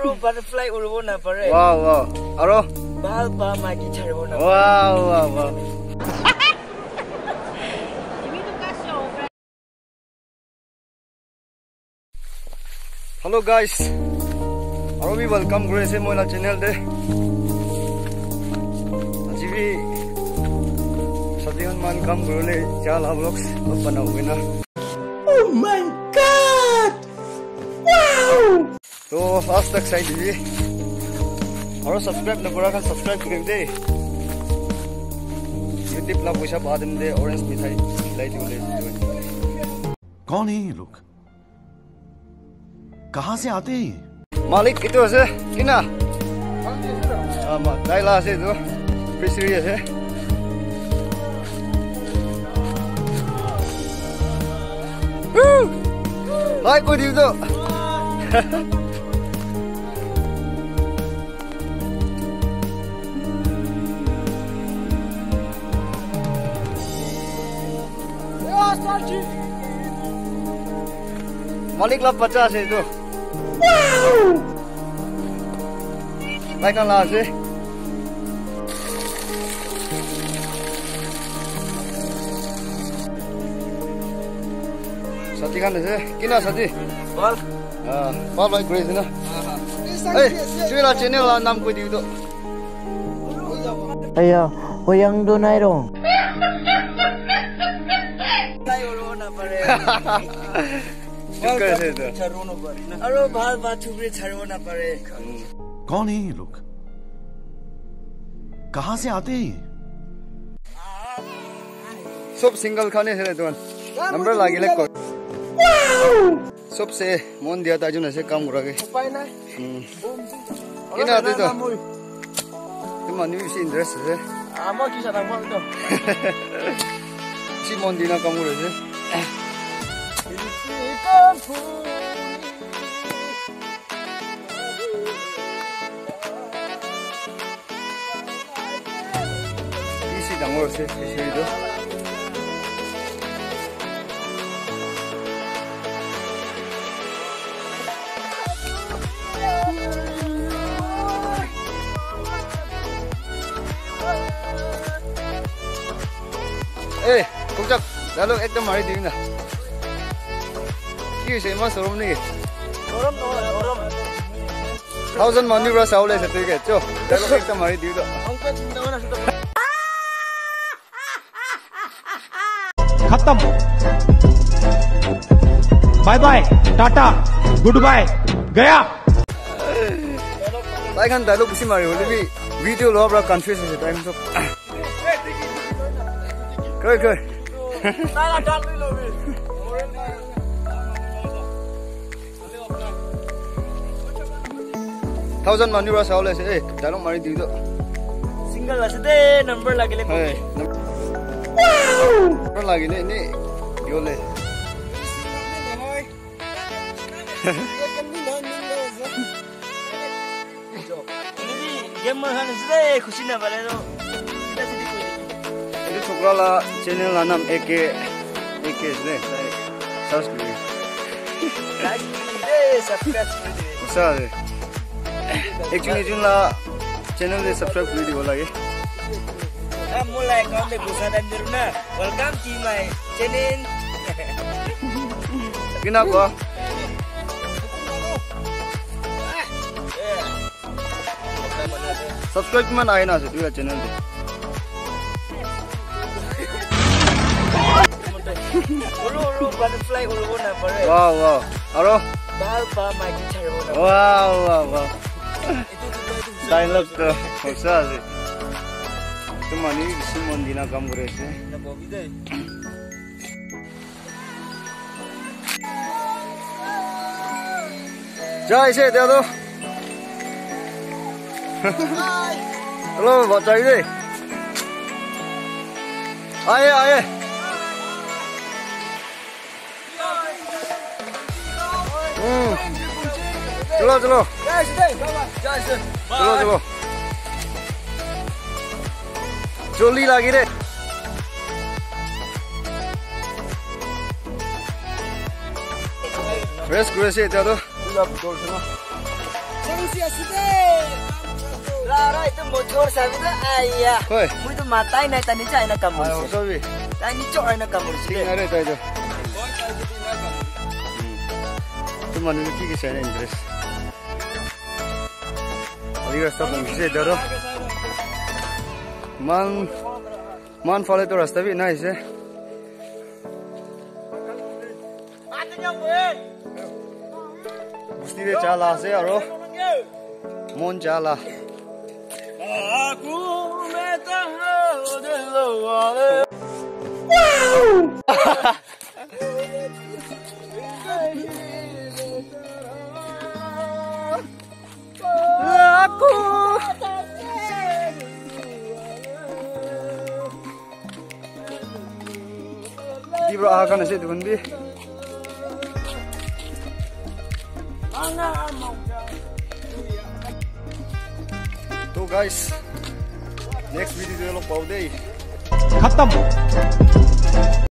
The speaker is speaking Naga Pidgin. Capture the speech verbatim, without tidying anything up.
Butterfly uribo napare. Wow, wow. Aro? Bhal pa maiki charibo napare. Wow, wow, wow. Hello guys, aro bi welcome kuri ase moi la channel te. Aji bi sadi khan man kam kuribole ja la vlogs olop banabo na. Oh my God! Wow! To last tak sai dibi. Aro subscribe nakura khan subscribe kuri dibi de. YouTube la poisa pa dem de orange mithai khilai dibi de. कौन है ये लोग? कहाँ से आते हैं ये? Malik itu ase, kina? Ama, tai la ase itu. Fishery ase. Woo! Hi, koi dibi to. Malik la bacha ase etu. Tai khan la ase. Sati khan ase. Kina sati? Bal. Ah, bal bhai kuri ase na? Hey, tui la channel la nam koi dibi to. Aya, hoyang do nai rong. Aro bhal ba thukri charibo napare. कौन है ये लोग? कहाँ से आते हैं ये? Sob single khan ase etu khan. Number lagile koi. Sob se mon dia ta jun ase kam kura ke. Upai nai. Hmm. Kina ate to? Tu manu bishi interest ase. Ama ki sana mo to. Si mon dina kam kura ase. Bishi dangor ase fishery tu. Eh, Kumchak, dialogue ekta mari dibi na. Ki hoise, iman sorom niki? Sorom nohoi, sorom. Thousand manu para sabole ase, thik ase. Cho, dialogue ekta mari dibi to. खत्म। Bye bye, tata, good bye, गया। Tai khan dialogue bishi mari, hoile bi video loa para confuse ase tai khan sob. Koi, koi. Thousand manu para sabole ase, eh, dialogue mari dibi to. Single ase de, number lagile. Hey, number lagile ni, yole. Game khan ase de, khushi na pare to. Etu chokra la channel la naam A K, A K ase de, search kuri. Like kuri de, subscribe kuri de. Usa de. Ekjun ekjun la channel de subscribe kuri dibo lage. Ah, mo la account de gusa dan diru na. Welcome to my channel. Kina ko? Subscribe kiman ahi na ase, tu ya channel te. Ulu, ulu, butterfly ulu na pare. Wow, wow. Aro? Bhal pa maiki charibo na pare. Wow, wow, wow. Dialogue to hosa ase. Tu manu bishi mon dina kam kuri ase. Jai se dia to. Hello, bachai de. Aaye, aaye. Hmm. Chalo, chalo. Chalo, chalo. Joldi lagi de. Rest kuri ase etia toh. Pura bhitor ase na. Ra, ra, itu motor sabi tu, aiya. Hoi. Mui tu matai nai, tani cha aina kamur. Ai, se. Hosabi. Tani cho aina kamur se. Ting are tai do. Hmm. Tu manu ki ki sa interest. Ari rasta pon se daro. Man, man phale to rasta bi nai se. Busti de chala ase aro mon chala. Di bro, aha kan ase dukun bi. To guys, next video te log pao de. Khatam.